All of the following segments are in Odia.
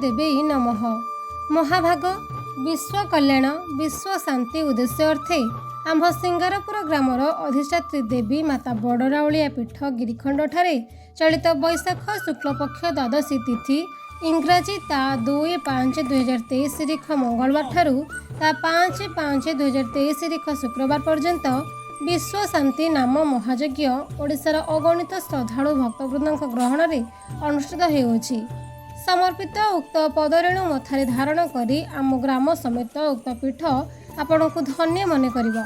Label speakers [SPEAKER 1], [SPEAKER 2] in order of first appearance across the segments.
[SPEAKER 1] ଦେବୀ ନମଃ। ମହାଭାଗ, ବିଶ୍ୱ କଲ୍ୟାଣ, ବିଶ୍ୱ ଶାନ୍ତି ଉଦ୍ଦେଶ୍ୟ ଅର୍ଥେ ଆମ୍ଭ ସିଙ୍ଗାରପୁର ଗ୍ରାମର ଅଧିଷ୍ଠାତ୍ରୀ ଦେବୀ ମାତା ବଡ଼ରାଉଳିଆ ପୀଠ ଗିରିଖଣ୍ଡଠାରେ ଚଳିତ ବୈଶାଖ ଶୁକ୍ଳପକ୍ଷ ଦ୍ୱାଦଶୀ ତିଥି, ଇଂରାଜୀ ତା 2/5/2023 ତାରିଖ ମଙ୍ଗଳବାର ଠାରୁ ତା 5/5/2023 ତାରିଖ ଶୁକ୍ରବାର ପର୍ଯ୍ୟନ୍ତ ବିଶ୍ୱ ଶାନ୍ତି ନାମ ମହାଯଜ୍ଞ ଓଡ଼ିଶାର ଅଗଣିତ ଶ୍ରଦ୍ଧାଳୁ ଭକ୍ତବୃନ୍ଦଙ୍କ ଗ୍ରହଣରେ ଅନୁଷ୍ଠିତ ହେଉଅଛି। ସମର୍ପିତ ଉକ୍ତ ପଦରେଣୁ ମଥାରେ ଧାରଣ କରି ଆମ ଗ୍ରାମ ସମେତ ଉକ୍ତ ପୀଠ ଆପଣଙ୍କୁ ଧନ୍ୟ ମନେ କରିବ।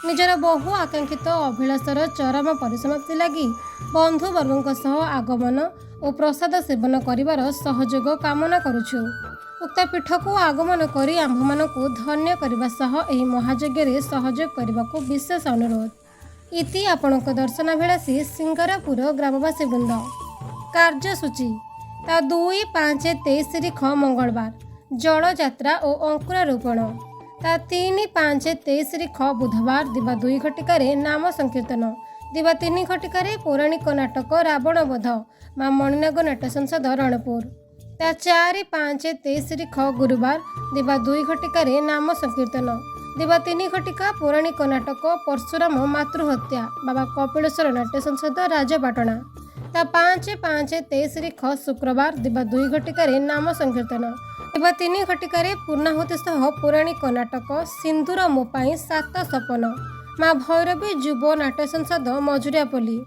[SPEAKER 1] ନିଜର ବହୁ ଆକାଂକ୍ଷିତ ଅଭିଳାଷର ଚରମ ପରିସମାପ୍ତି ଲାଗି ବନ୍ଧୁବର୍ଗଙ୍କ ସହ ଆଗମନ ଓ ପ୍ରସାଦ ସେବନ କରିବାର ସହଯୋଗ କାମନା କରୁଛୁ। ଉକ୍ତ ପୀଠକୁ ଆଗମନ କରି ଆମ୍ଭମାନଙ୍କୁ ଧନ୍ୟ କରିବା ସହ ଏହି ମହାଯଜ୍ଞରେ ସହଯୋଗ କରିବାକୁ ବିଶେଷ ଅନୁରୋଧ। ଇତି ଆପଣଙ୍କ ଦର୍ଶନାଭିଳାଷୀ ସିଙ୍ଗାରପୁର ଗ୍ରାମବାସୀ ବୃନ୍ଦ। କାର୍ଯ୍ୟସୂଚୀ: ତା 2/5/23 ତାରିଖ ମଙ୍ଗଳବାର ଜଳଯାତ୍ରା ଓ ଅଙ୍କୁରାରୋପଣ। ତା 3/5/23 ତାରିଖ ବୁଧବାର ଦିବା 2 ଘଟିକାରେ ନାମ ସଂକୀର୍ତ୍ତନ। ଦିବା 3 ଘଟିକାରେ ପୌରାଣିକ ନାଟକ ରାବଣ ବଧ, ମା ମଣିନାଗ ନାଟ୍ୟ ସଂସଦ, ରଣପୁର। ତା 4/5/23 ତାରିଖ ଗୁରୁବାର ଦିବା 2 ଘଟିକାରେ ନାମ ସଂକୀର୍ତ୍ତନ। ଦିବା 3 ଘଟିକା ପୌରାଣିକ ନାଟକ ପରଶୁରାମ ମାତୃହତ୍ୟା, ବାବା କପିଳେଶ୍ୱର ନାଟ୍ୟ ସଂସଦ, ରାଜପାଟଣା। ତା 5/5/23 ତାରିଖ ଶୁକ୍ରବାର ଦିବା 2 ଘଟିକାରେ ନାମ ସଂକୀର୍ତ୍ତନ। ଦିବା 3 ଘଟିକାରେ ପୂର୍ଣ୍ଣାହୁତି ସହ ପୌରାଣିକ ନାଟକ ସିନ୍ଦୁର ମୋ ପାଇଁ ସାତ ସପନ, ମା ଭୈରବୀ ଯୁବ ନାଟ୍ୟ ସଂସଦ, ମଜୁରିଆପଲ୍ଲୀ।